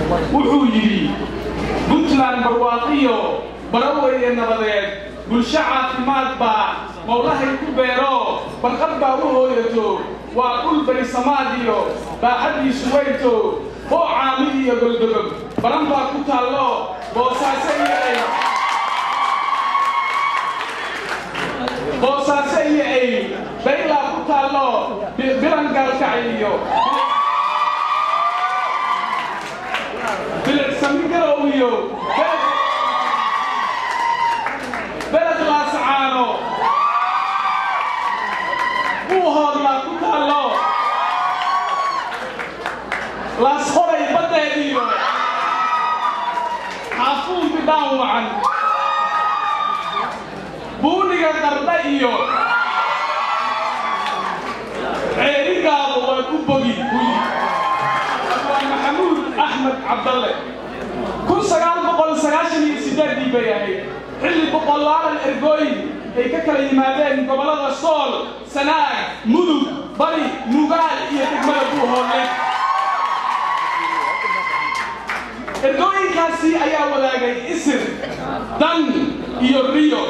Wuxuu yidhi: Puntland barwaaqiyo baraweye nabadeed, bulsho caafimaad baa mowlahay ku beero, barqad baa u hooyato, waa dhul barisamaad iyo baaxaddiisu weynto, boocaami iyo goldogob baran baa ku taallo, Boosaaso iyo ay Boosaaso iyo ay Baylaa ku taallo, Bilan Gaalkacay iyo Bilicsami Garow iyo Beled Laasacaano, Buuhoodlaa ku taallo, Laasqoray baddeed iyo Xaafuun bidhaan wacan, Buuniga Qardha iyo Ceerigaaba waad u bogi, buu yidhi Abwaan Maxamuud Axmed Cabdalle. 1998-dii bay ahayd, xilli boqolaalan ergooyin ay ka kala yimaadeen gobollada Sool, Sanaag, Mudug, Bari, Nugaal iyo degmada Buuhoodle. Ergooyinkaasi ayaa wadaagay isir, dan iyo riyo.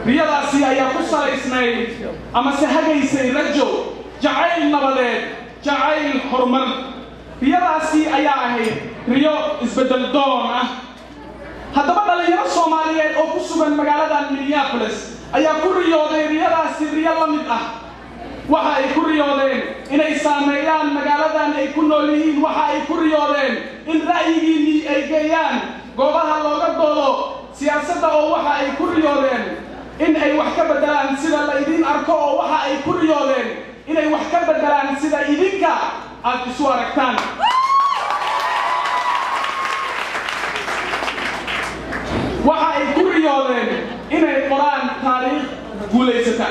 Riyadaasi ayaa ku salaysnayd amase hagaysay rajo, jacayl nabadeed, jacayl horumar. Riyadaasi ayaa ahayd riyo isbeddel doon ah. Haddaba dhallinyaro Soomaaliyeed oo ku sugan magaaladan Minneapolis ayaa ku riyooday riyadaasi riyo la mid ah. Waxa ay ku riyoodeen inay saameeyaan magaaladan ay ku nool yihiin. Waxa ay ku riyoodeen in ra'yigiinnii ay geeyaan goobaha looga doodo siyaasadda, oo waxa ay ku riyoodeen in ay wax ka beddelaan sida la idiin arko, oo waxa ay ku riyoodeen inay wax ka beddelaan sida idinka aad isu aragtaan. Waxa ay ku riyoodeen inay qoraan taariikh guulaysata.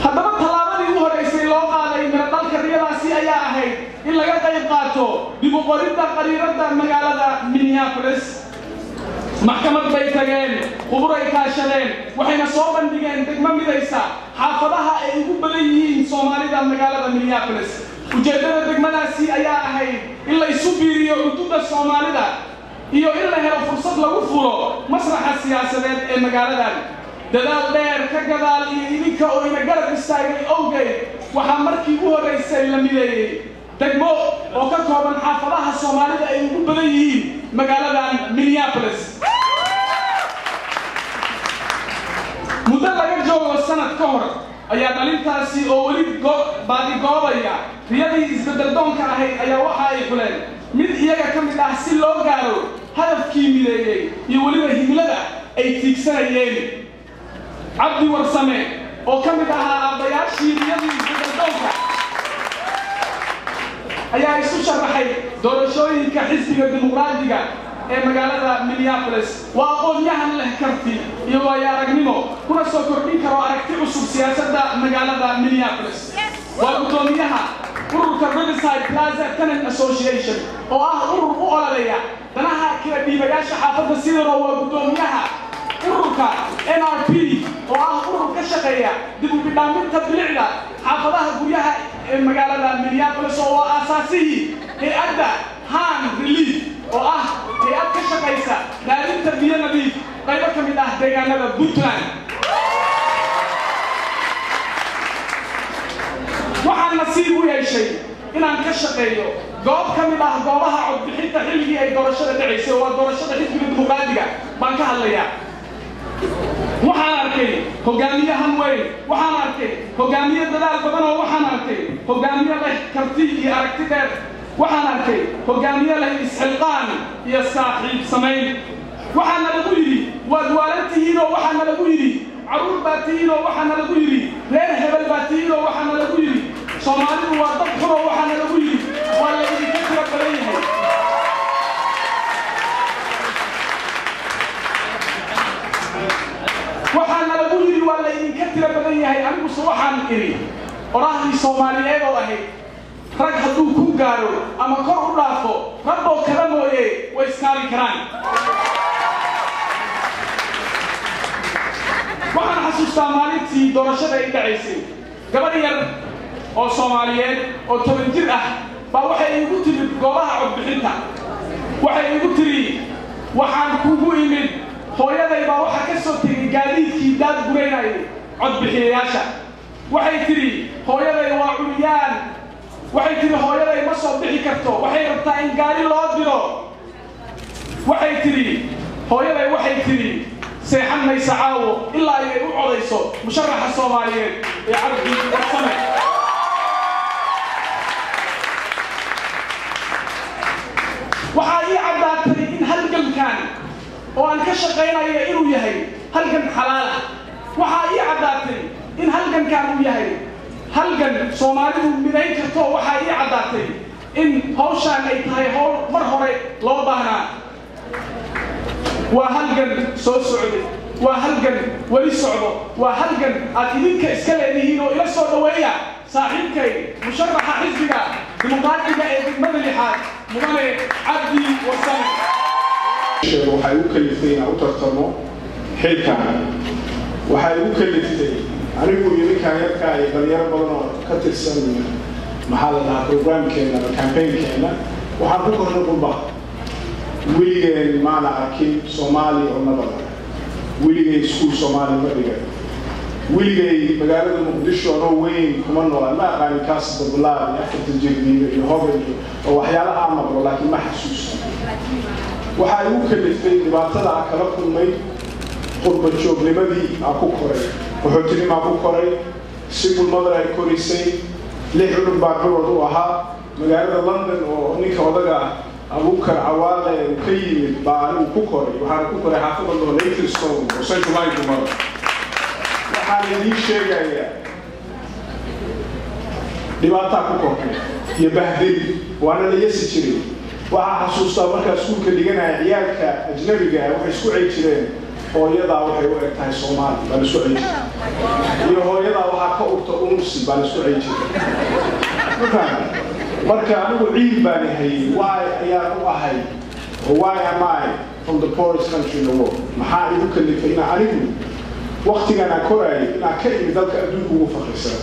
Haddaba tallaabadii u horraysay loo qaaday miradhalka riyadaasi ayaa ahayd in laga qayb qaato dib u qoridda qariiradda magaalada Minneapolis. Maxkamad bay tageen, khuburay kaashadeen, waxayna soo bandhigeen degmo midaysa xaafadaha ay ugu badan yihiin Soomaalida magaalada Minneapolis. Ujeeddada degmadaasi ayaa ahayd in la isu biiriyo cududda Soomaalida iyo in la helo fursad lagu fulo masraxa siyaasadeed ee magaaladan. Dadaal dheer ka gadaal iyo idinka oo ina garab istaagay owgeed, waxaa markii u horraysay la mideeyey degmo oo ka kooban xaafadaha Soomaalida ay ugu badan yihiin magaaladan Minneapolis. Muddo laga joogo sanad ka hor ayaa dhalintaasi oo weli baadigoobaya riyadii isbeddeldoonka ahayd ayaa waxa ay xuleen mid iyaga ka mid ah si loo gaaro hadafkii mideeyey iyo weliba himilada ay tiigsanayeen. Cabdi Warsame oo ka mid ahaa aabbayaashii riyadii isbeddeldoonka ayaa isu sharaxay doorashooyinka xisbiga Dimuqraadiga ee magaalada Minneapolis. Waa aqoon-yahan leh karti iyo waayo aragnimo, kuna soo kordhin karo aragti cusub siyaasadda magaalada Minneapolis. Waa guddoomiyaha ururka Riverside Plaza Tenant Association oo ah urur u ololeeya danaha kala dhiibayaasha xaafadda Sidaro. Waa guddoomiyaha ururka NRP oo ah urur ka shaqeeya dib u bidhaaminta bilicda xaafadaha guryaha ee magaalada Minneapolis, oo waa aasaasihii hay-adda Han Relief oo ah hay-ad ka shaqaysa raadinta biyo nadiif qaybo ka mid ah deegaanada Puntland. Waxaan nasiib u yeeshay inaan ka shaqeeyo goob ka mid ah goobaha codbixinta xilligii ay doorashada dhacaysay, oo waa doorashada xisbiga Dimuqraadiga baan ka hadlayaa. Waxaan arkay hogaamiyahan weyn, waxaan arkay hogaamiye dadaal badan, oo waxaan arkay hogaamiye leh karti iyo aragti dheer, waxaan arkay hogaamiye leh isxilqaan iyo saaxiib samayn. Waxaana lagu yidhi waad waalan tihiinoo, waxaana lagu yidhi carruur baa tihiinoo, waxaana lagu yidhi reer hebel baa tihiinoo, waxaana lagu yidhi Soomaalidu waa dad xunoo, waxaana lagu yidhi waa la idinka tiro badan yahay. Waxaana lagu yidhi waa la idinka tiro badan yahay. Aniguse waxaan idhi orahdii Soomaaliyeed oo ahayd: rag hadduu ku gaaro ama kor u dhaafo, rabboo kala mooye way iskaali karaan. Waxaan xasuustaa maalintii doorashada ay dhacaysay, gabadh yar oo Soomaaliyeed oo 10 jir ah baa waxay igu timid goobaha codbixinta. Codbixinta waxay igu tiri: "Waxaan kugu imid, hooyaday baa waxaa ka soo tegay gaadiidkii daad gureynayay codbixiyayaasha." Waxay tidhi: "Hooyaday waa curyaan." Waxay tidhi: "Hooyaday ma soo bixi karto, waxay rabtaa in gaari loo diro." Waxay tidhi hooyaday, waxay tidhi seexan maysa caawo ilaa ay u codayso musharaxa Soomaaliyeed ee Cabdi Warsame. Waxaa ii caddaatay in halgankan oo aan ka shaqaynayo inuu yahay halgan xalaal ah. Waxaa ii caddaatay in halgankan uu yahay halgan Soomaalidu midayn karto. Waxaa ii caddaatay in hawshaan ay tahay hawl mar hore loo baahnaa. Waa halgan soo socday, waa halgan weli socdo, waa halgan aad idinka iska leedihiin. Oo ila soo dhoweeya saaxiibkay, musharaxa Xisbiga Dimuqraadiga ee degmada lixaad, mudane Cabdi Warsame. Waxay u kaliftay inaan u tartamo xilkan, waxay u kaliftay anigu iyo ninkaan yarkaa iyo dhalinyaro badan oo ka tirsan, maxaa la dhahaa, programkeena ama campaignkeena. Waxaan ku kornay qurba. Weligeen maana arkin Soomaali oo nabada. Weligay iskuul Soomaali ma dhigan. Weligay magaalada Muqdisho anoo weyn kuma noolaan. Ma aqaanin kaas Bablaar iyo Afartan Jirdiiro iyo Hogan iyo oo waxyaala aan maqlo, laakiin ma xasuusto. Waxaa igu kaliftay dhibaatada aan kala kulmay qurba joognimadii aan ku koray. Qaxootinimaa ku koray, single mother ay korisay, lix cunug baa curad u ahaa. Magaalada London oo ninka odaga ah Abuukar Cawaale uu ka yimid baa anigu ku koray. Waxaana ku koray xaafadda loo Leytonstone oo Central Line ku maro. Waxaan idiin sheegayaa, dhibaataa ku kortay iyo bahdil, waana la yasi jiray. Waxaa xasuustaa markaa iskuulka dhiganaya, ciyaalka ajnabiga ah waxay isku cey jireen: "Hooyadaa waxay u eg tahay Soomaali," baa la isku cey jiray, iyo "Hooyadaa waxaa ka urta unsi," baa la isku cey jiray. Ma fahmi? Marka anigu ciil baan hayay. Why ayaan u ahay, why am I from the poorest country in the world? Maxaa igu kalifay inaan anigu waktigan aan koraayay inaan ka imid dalka adduunka ugu fakrisan?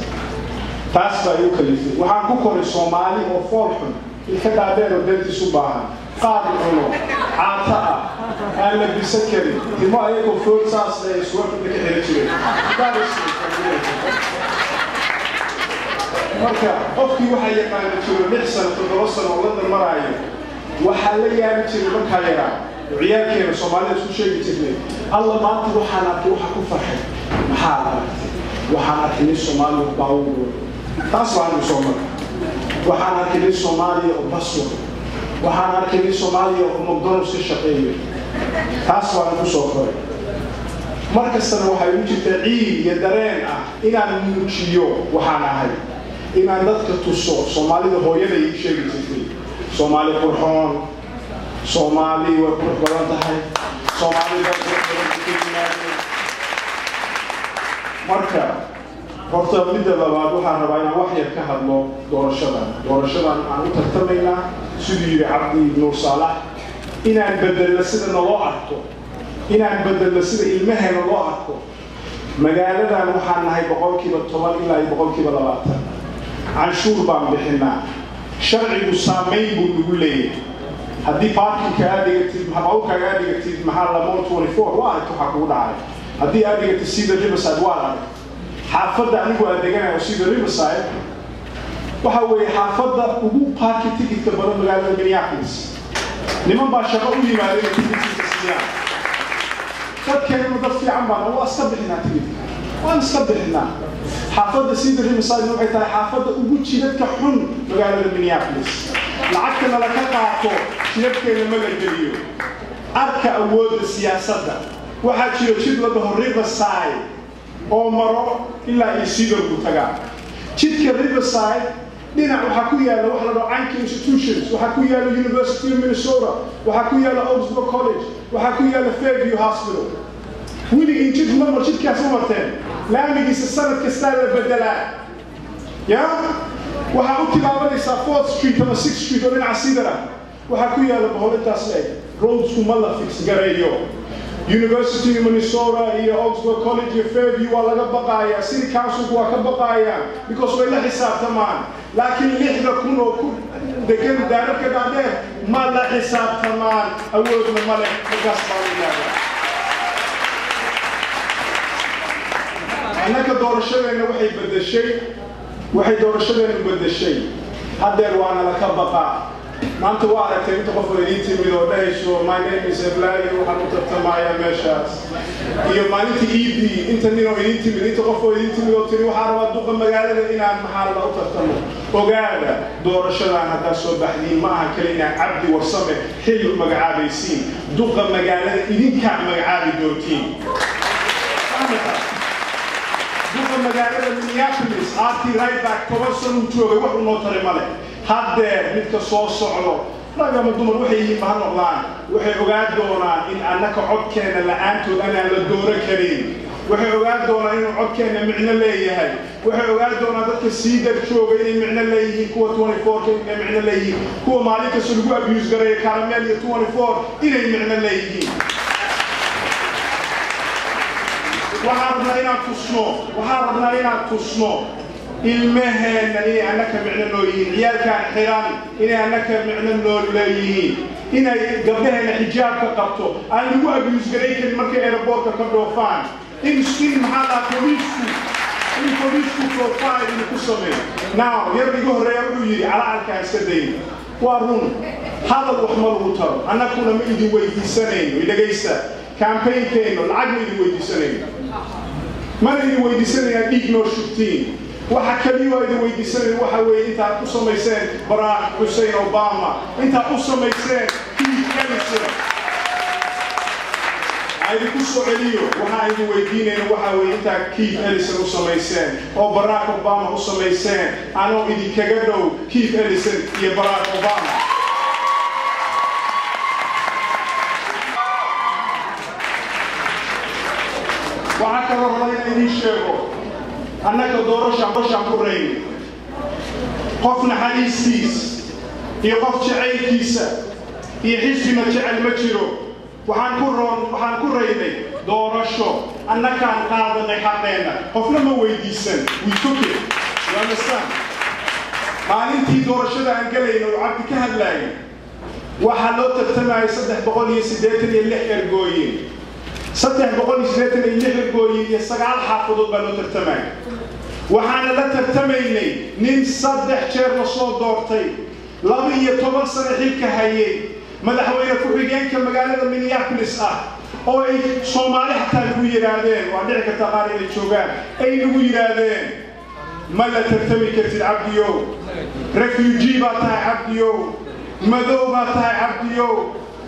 Taas baa igu kalifay. Waxaan ku koray Soomaali oo fool xun, ilka dhaadheer oo dentist u baahan, qaar cuno, caata ah, aan labisan karin, timo ayagoo food saas leh iswarka ka xiri jireen. Marka qofkii waxaa yaqaana jiro 6 sano, 7 sano oo London maraayo, waxaa la yaabi jiray markaa yaraa oo ciyaalkeena Soomaalida isku sheegi jirnay: "Alla, maanta waxaan arkay, waxa ku farxay." "Maxaad aragtay?" "Waxaan arkay nin Soomaaliya oo baawur wado." Taas baa anigu soo maray. "Waxaan arkay nin Soomaaliya oo bas wado. Waxaan arkay nin Soomaaliya oo McDonald's ka shaqeeyo." Taas baan ku soo koray. Mar kastana waxay u jirtaa ciil iyo dareen ah inaan muujiyo waxaan ahay, inaan dadka tuso Soomaalida hooyaday ii sheegi jirtay: Soomaali qurxoon, Soomaali way qurux badan tahay, Soomaali dad qurux badan ka yimaadeen. Marka horta midda labaad, waxaan rabaa inaan wax yar ka hadlo doorashadan. Doorashadan aan u tartamaynaa, siduu yidhi Cabdi Nuur Saalax, inaan bedelno sida naloo arko, inaan bedelno sida ilmaheena loo arko. Magaaladan waxaan nahay 10% ilaa iyo 20%. Canshuur baan bixinaa. Sharcigu saamayn buu nagu leeyahay. Haddii parkingka aad dhigatid, baabuurkaaga aad dhigatid, maxaa la 24, waa aragta waxaa kugu dhacay. Haddii aad dhigatid Cedar Riverside, waa arag. Xaafadda anigu aad deganayo, Cedar Riverside, waxa weeye xaafadda ugu parking ticketka badan magaalada Minneapolis. Niman baa shaqo u yimaada inay ticketka siiyaan. Dadkeenuna dad fiican baan, waa iska bixinaa ticketka, waan iska bixinaa. Xaafadda Cedar Riverside waxay tahay xaafadda ugu jidadka xun magaalada Minneapolis. Lacagtana laka qaato jidadkeena ma la geliyo. Arka awoodda siyaasadda. Waxaa jiro jid la dhaho Riverside oo maro ilaa iyo Cedar buu tagaa. Jidka Riverside dhinac waxaa ku yaalla waxa la dhaho Anchor Institutions, waxaa ku yaalla University of Minnesota, waxaa ku yaalla Augsburg College, waxaa ku yaalla Fairview Hospital. Weligii jid ma mar jidkaas ma marteen? Laamigiisa sanad kastaa la bedelaa. Ya waxaa u tilaabanaysaa Fourth Street ama Sixth Street oo dhinaca Cedar ah, waxaa ku yaalla bohol intaas la eg. Roadsku ma la fix gareeyo. University of Minnesota iyo Oxford College iyo Fairview waa laga baqayaa, city councilku waa ka baqayaan because way la xisaabtamaan. Laakiin 6,000 oo ku degan daararka dhaadheer ma la xisaabtamaan, awoodna ma leh. Markaas baa la yidhahdaa annaka doorashadeenna waxay beddeshay, waxay doorashadeennu beddeshay. Haddeer waana la ka baqaa. Maanta waa aragtay inta qof oo idiin timid oo dhahayso "My name is Eblaayo, waxaan u tartamayaa meeshaas," iyo maalintii ED inta nin oo idiin timid, inta qof oo idiin timid oo tiri "Waxaan rabaa duqa magaalada inaan maxaa la u tartamo." Ogaada, doorashadan haddaad soo baxdiin ma aha kale inaan Cabdi Warsame xil u magacaabaysiin. Duqa magaalada idinkaa magacaabi doontiin. Duqa magaalada Minneapolis, R.T. Rybak, 10 sano uu joogay, wax uu noo taray ma leh. Haddeer midka soo socdo, rag ama dumar waxay yihiin ma ha noqdaan, waxay ogaan doonaan in annaka codkeenna la'aantood anaan la dooran karin. Waxay ogaan doonaan inuu codkeenna micno leeyahay. Waxay ogaan doonaan dadka Cedar jooga inay micno leeyihiin, kuwa 24ka inay micno leeyihiin, kuwa maalin kasta lagu abuse gareeyo Karmel iyo 24 inay micno leeyihiin. Waxaan rabnaa inaan tusno, waxaan rabnaa inaan tusno ilmaheenna inay annaka micno noo yihiin, ciyaalkaan xiran inay annaka micno noo leeyihiin, inay gabdhaheenna xijaabka qabto aan lagu abuse garayn karin markay airportka ka dhoofaan, in maxaa lahaa booliisku, in booliisku profile inuu ku sameeyo. Now, yar iga horreeya wuxuu yidhi calacalkaan iska dayn. Waa run, hadal wax ma lagu taro. Annakuna ma idin weydiisanayno, idhegaysta, campaignkeenno lacag ma idin weydiisanayno, mana idin weydiisanayna dhiig noo shubtiin. Waxa kaliya waa idin weydiisanayno waxa weeye intaad u samayseen Barack Hussein Obama, intaad u samayseen Keith Ellison. Idinku soo celiyo, waxaan idin weydiinayno waxa weeye intaad Keith Ellison u samayseen oo Barack Obama u samayseen, anoo idinkaga dhow Keith Ellison iyo Barack Obama. Waxaa kaloo rabaa inaan idiin sheego, annaka doorashaan ku rayni qof naxariistiis iyo qof jacaylkiisa iyo xisbina jecel ma jiro. Waxaan ku roon, waxaan ku raynay doorasho. Annakaan qaadanay xaqeenna, qofna ma weydiisan. We took it, you understand? Maalintii doorashada aan gelayno oo Cabdi ka hadlaayay, waxaa loo tartamayay 386 ergooyin. 386 ergooyin iyo 9 xaafadood baa loo tartamayay. Waxaana la tartamaynay nin saddex jeer la soo doortay, 12 sano xilka hayay, madaxweyne ku-xigeenka magaalada Minneapolis ah, oo ay Soomaali xataa lagu yidhaahdeen, waa dhici karta qaar inay joogaan, ay nagu yidhaahdeen "Ma la tartami kartid Cabdiyow, refugee baa tahay Cabdiyow, madow baa tahay Cabdiyow,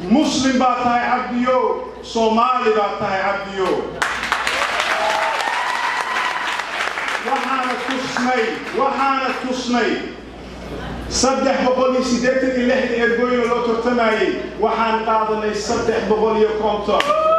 Muslim baa tahay Cabdiyow, Soomaali baa tahay Cabdiyow." Waxaana tusnay, waxaana tusnay 386 ergooyina loo tartamayey, waxaan qaadanay 350.